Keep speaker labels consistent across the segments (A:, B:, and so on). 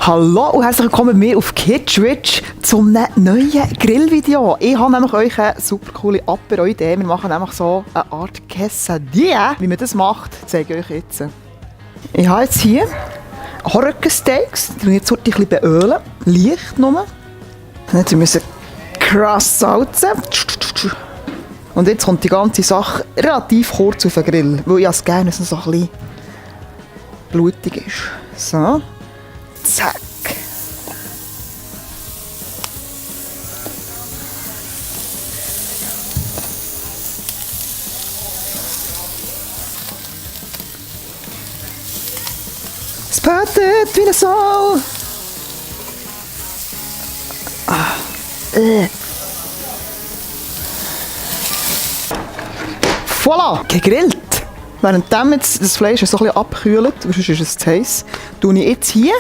A: Hallo und herzlich willkommen mit mir auf Kitschwitch zum neuen Grillvideo. Ich habe nämlich euch eine super coole Apero-Idee. Wir machen nämlich so eine Art Quesadilla. Wie man das macht, zeige ich euch jetzt. Ich habe jetzt hier Horrorsteaks. Die müssen jetzt ein bisschen beölen. Leicht nur. Jetzt müssen wir krass salzen. Und jetzt kommt die ganze Sache relativ kurz auf den Grill, weil ich es gerne so ein bisschen blutig ist. So. Zack. Es pötet wie eine Sau. Voilà, gegrillt. Während jetzt das Fleisch so ein bisschen abkühlt, sonst ist es zu heiß, tue ich jetzt hier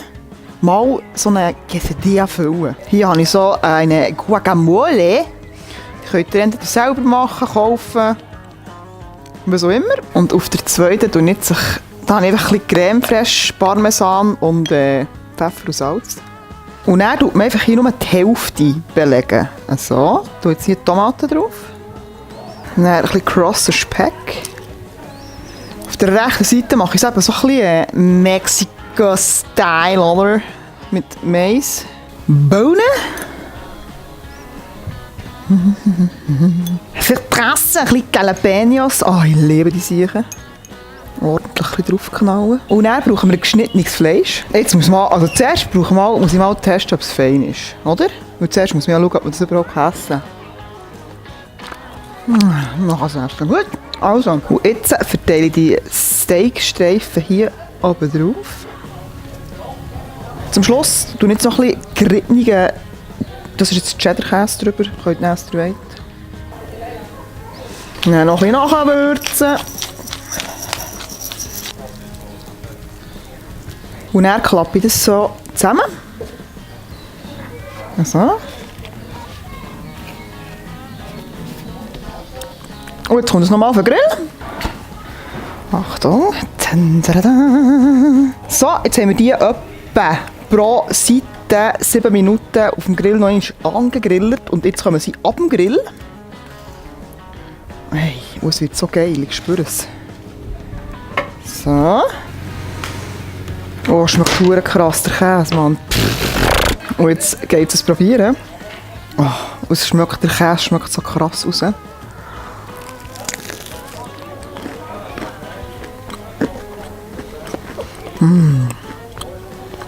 A: mal so eine Quesadilla füllen. Hier habe ich so eine Guacamole. Die könnt ihr entweder selber machen, kaufen, was auch immer. Und auf der zweiten tue ich jetzt da habe ich einfach ein bisschen Creme fraiche, Parmesan und Pfeffer und Salz. Und dann tut man einfach hier nur die Hälfte belegen. So, tue jetzt hier Tomaten drauf. Dann ein bisschen crosser Speck. Auf der rechten Seite mache ich es eben so ein bisschen Mexico-Style, oder? Mit Mais. Bohnen. Verpressen, ein bisschen Jalapenos. Oh, ich liebe die Sachen. Ordentlich draufknallen. Und dann brauchen wir geschnittenes Fleisch. Jetzt muss man, also zuerst muss ich mal testen, ob es fein ist. Oder? Und zuerst muss man ja schauen, ob man das überhaupt essen kann. Noch als erstes. Gut. Also, und jetzt verteile ich die Steakstreifen hier oben drauf. Zum Schluss tue ich jetzt noch ein bisschen geriebenen, das ist jetzt Cheddar-Käse drüber, könnt ihr nehmen, was ihr wollt. Dann noch ein bisschen nachwürzen. Und dann klappe ich das so zusammen. So. Und jetzt kommt es nochmal auf den Grill. Achtung. So, jetzt haben wir die etwa pro Seite 7 Minuten auf dem Grill noch angegrillt. Und jetzt kommen sie ab dem Grill. Hey, es wird so geil, ich spüre es. So. Oh, schmeckt verdammt krass, der Käse, Mann. Und jetzt geht es probieren. Oh, der Käse schmeckt so krass raus.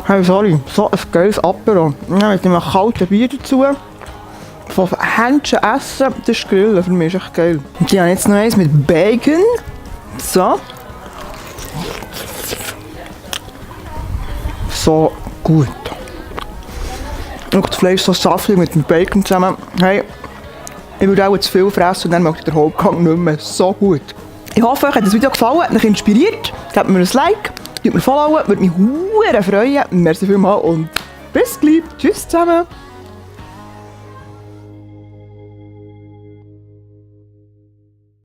A: Hey, sorry, so ein geiles Apero. Ja, mit einem kalten Bier dazu. Von Händchen essen, das ist Grillen, für mich ist echt geil. Und die haben jetzt noch eins mit Bacon. So. So gut. Und das Fleisch so saftig mit dem Bacon zusammen. Hey, ich würde auch zu viel fressen und dann mag ich den Hauptgang nicht mehr. So gut. Ich hoffe, euch hat das Video gefallen, euch inspiriert. Gebt mir ein Like. Folgen, würde mich sehr freuen. Merci vielmals und bis gleich. Tschüss zusammen.